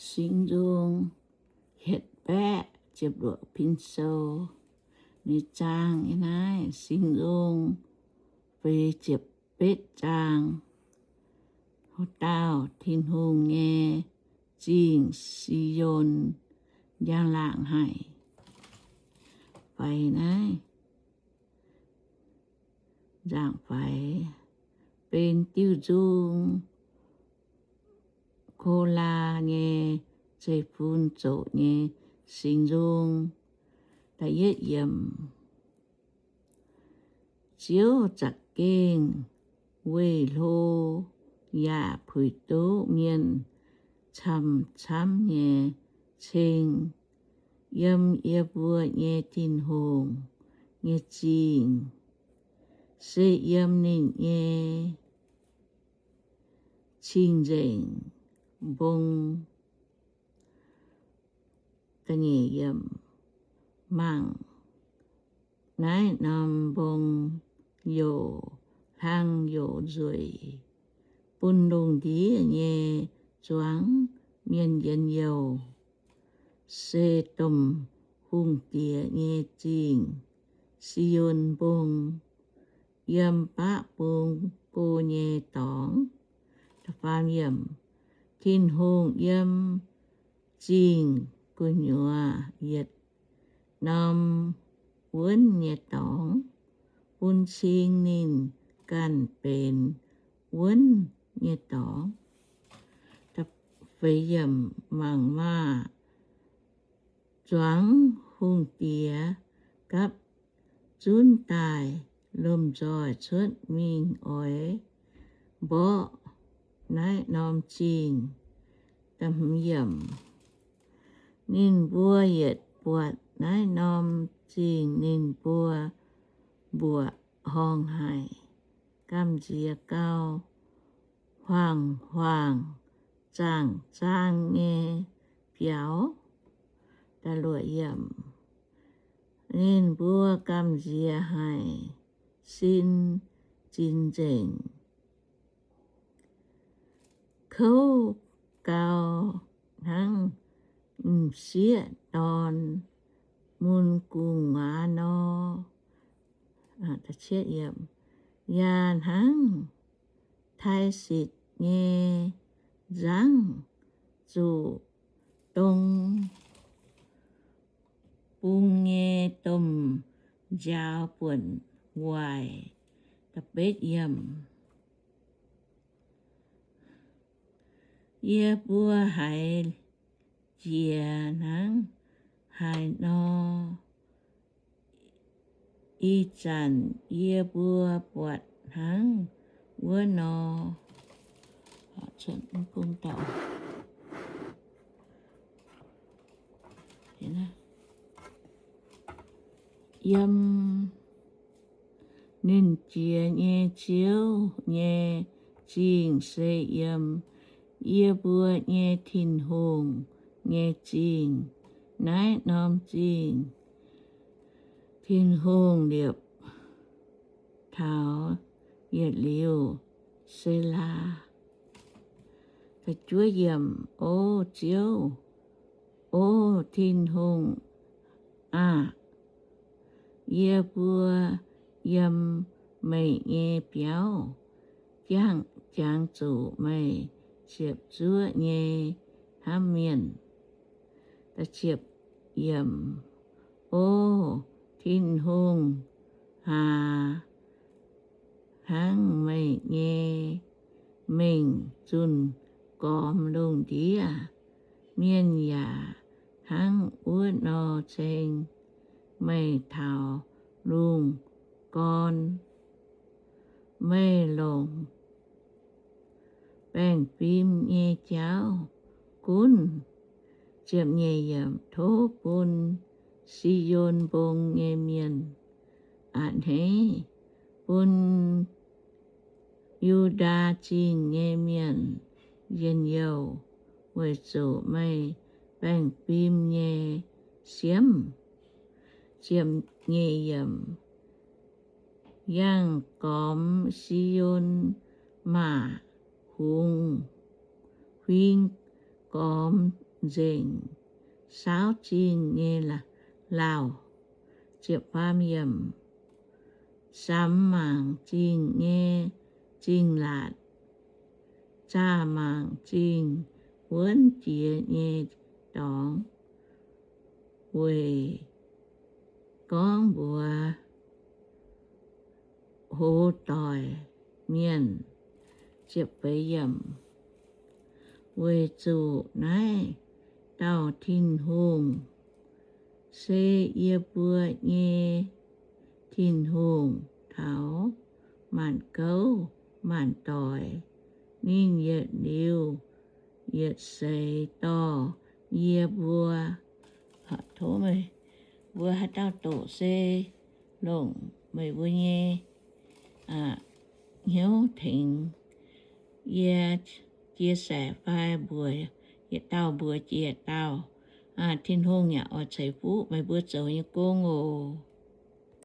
Singx Nzung hietc baeqv ziepc luoqc pin sou. Ninh zaang yiem naaiv Singx Nzung feix ziepc betv zaang. Hoc dauh Tin-Hungh nyei zingh, Si^on, njang-laangc haic. Faix naaiv, nzaangc faix, benx diuh nzung, Kolaa nyei zeiv-fun zoqc nyei Singx Nzung. Da'yietv yiemc. Ziouv za'gengh weih hlo yaac puix duqv mienh camv-camv nyei ceng. Yiem yie mbuo nyei Tin-Hungh nyei zingh se yiem ninh nyei cing-nzengc mbong. Mangc naaiv norm mbong youc hlang youc nzueic, bun lungh ndiev nyei zuangx mienh njien-youh, se domh hungh diex nyei zingh, Si^on Mbong, yiem baqv bung go nyei dorngx. Tin-Hungh yiem zingh gu'nyuoz yietc norm wuonv nyei dorngx, bun cing ninh ganh benx wuonv nyei dorngx. Mangc maah! Zuangx hungh diex gapv zunv daaih lomh nzoih cuotv mingh oix mborqv naaiv norm zingh. Ninh mbuo yietc buatc naaiv norm zingh, ninh mbuo mbuoqc horngh haic, gamh nziex gau, huaang-huaang zaangh zaang nyei biaux. Ninh mbuo gamh nziex haic, sin zinx nzengc, kouv gau hnangv m'sieqv dorn mun gu'nguaaz nor. Yaac hnangv Taaisitc nyei nzangv zuqc dong bung nyei domh nziaaux buonc waaic. Yie mbuo haiz jiex hnangv haaix nor, ih zanc yie mbuo buatc hnangv wuov nor. Yiem ninh jiex nyei Ziouv nyei zingh se yiem yie mbuo nyei Tin-Hungh nyei zingh. Naaiv norm zingh Tin-Hungh liepc taux yietc liuz. Selaa. O Ziouv, O Tin-Hungh aah! Yie mbuo yiem meih nyei biauv jangx zuqc meih ziepc zuoqv nyei hnamv mienh. O Tin-Hungh aac, hnangv meih nyei mengh zunh gormx lungh ndiev, mienh yaac hnangv wuov nor ceng meih taux lungh gorn. Meih longc baengh fim nyei jauv gunv. Tov bun Si^on Mbong nyei mienh a'hneiv, bun Yu^ndaa Zingh nyei mienh njien-youh weic zuqc meih baengh fim nyei siemv. Yangh gormx Si^on Maah Hungh, huing gormx nzengc saauv zingh nyei lauh. Samx mangc zingh nyei zingh laatc, zaah mangc zingh wuonv jiex nyei dorngx, weic gorngv mbuox hoz doic mienh. Weic zuqc naaiv dauh Tin-Hungh se yie mbuo nyei Tin-Hungh, taux maanc gouv maanc doic. Ninh yietc liuz yietc seix dorh yie mbuo. Tov meih mbuo haaix dauh doqc se longc meih mbuo nyei hnyouv tengx yie chia sẻ fai mbuox yietc dauh mbuox jiex yietc dauh. Tin-Hungh yaac oix ceix fuqv meih mbuo zoux nyei gong oc.